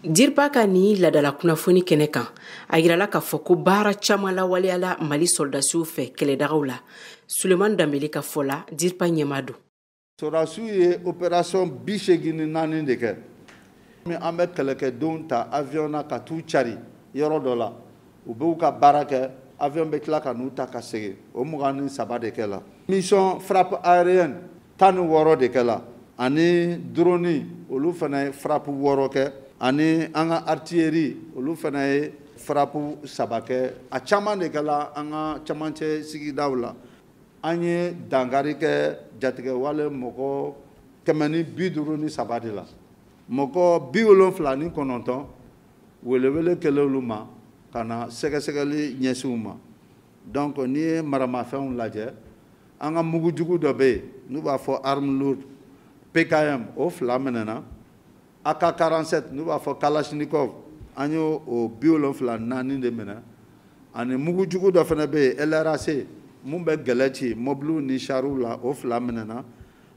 DIRPA ka nin ladala kunnafoni kɛnɛ kan, a yirala k'a fɔ ko baara caman lawaleyala Mali sɔrɔdasiw fɛ kɛlɛdagaw la. Sulemani Danbele ka fɔ la, DIRPA ɲɛmaa don. Sɔrɔdasiw ye opération 84 de kɛ. An bɛ kɛlɛkɛdenw ta avion na ka t'u cari yɔrɔ dɔ la, u b'u ka baara kɛ, avion bɛ tila ka n'u ta ka segin, o 23 de kɛ la. Mission frappe aérienne 16 de kɛ la, ani drone olu fana ye frappe 6 kɛ, ani an ka artillerie olu fana ye frappe 3 kɛ. A caman de kɛla an ka camancɛ sigidaw la. An ye dankari kɛ jatigɛwale mɔgɔ 153 de la, mɔgɔ 79 welewele kɛlen olu ma ka na sɛgɛsɛgɛli ɲɛsin u ma. Donc n'i ye maramafɛnw lajɛ, an ka mugujugu dɔ bɛ yen n'u b'a fɔ arme lourde PKM, o 2 minɛna. AK-47 n'u b'a fɔ Kalachnikov, an y'o o 74 de minɛ. Ani mugujugu dɔ fana bɛ yen LRAC mun bɛ gɛlɛ ci mɔbiliw ni chariw la, o 2 minɛna.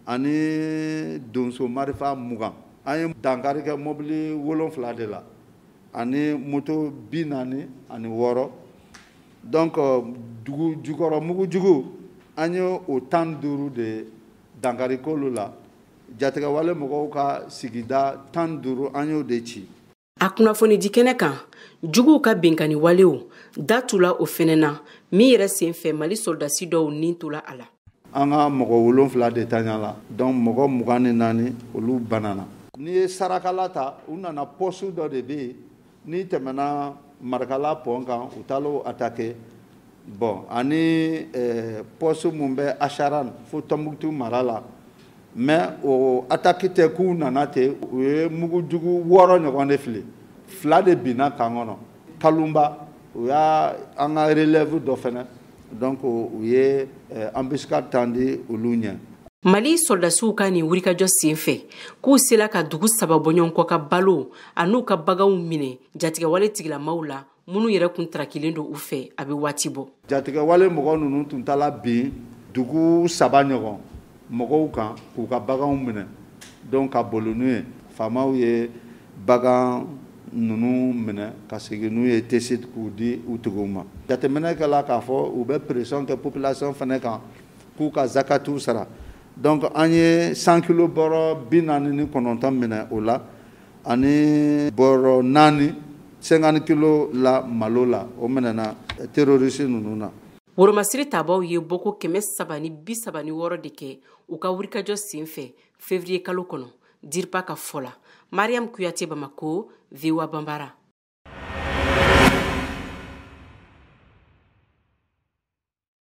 Ani donso marifa 20, an ye dankari kɛ mɔbili 7 de la, ani moto 46. Donc dugu jukɔrɔ mugujugu an ye o 15 de dankari k'olu la. Jatigɛwale mɔgɔw ka sigida 15 an y'o de ci. A kunnafonidi kɛnɛ kan, juguw ka binkanni walew da tula o fɛnɛ na, min yɛrɛ senfɛ Mali sɔrɔdasi dɔw nin tola a la. An ka mɔgɔ 7 de taɲa la, donc mɔgɔ 24 olu banana. N'i ye sarakala ta, u nana poste dɔ de bɛ yen, n'i tɛmɛna Marikala pont kan, u taara attaquer. Bon, ani poste mun bɛ Acharan fo Tombouctou mara la, mais o attaque tɛ k'u nana ten, u ye mugujugu 6 ɲɔgɔn de fili, 2 de binna kan kɔnɔ. Kalunba, u y'a an ka relève dɔ fɛnɛ, donc u ye embuscade tandi olu ɲɛ. Mali sɔrɔdasiw ka nin wulikajɔ senfɛ, k'u sela ka dugu 3 bɔɲɔgɔnkɔ ka balo an'u ka baganw minɛ jatigɛwale tigilamaw la, minnu yɛrɛ kun tarakilen don u fɛ a bɛ waati bɔ. Jatigɛwale mɔgɔ ninnu tun taala bin dugu 3 ɲɔgɔn mɔgɔw kan k'u ka baganw minɛ, donc ka boli n'u ye. Faamaw ye bagan ninnu minɛ ka segin n'u ye Tessit k'u di u tigiw ma. Jateminɛ kɛla k'a fɔ u bɛ pression kɛ population fana kan k'u ka zakatiw sara. Donc an ye 100 kilo bɔrɔ 49 minɛ o la, ani bɔrɔ 4 50 kilo la malo la, o minɛna terroriste ninnu na. Woromasiri tabaw ye bɔko 336 de kɛ u ka wulikajɔ senfɛ février kalo kɔnɔ, DIRPA ka fɔ la. Mariam Kuyate, Bamako, VOA Bambara.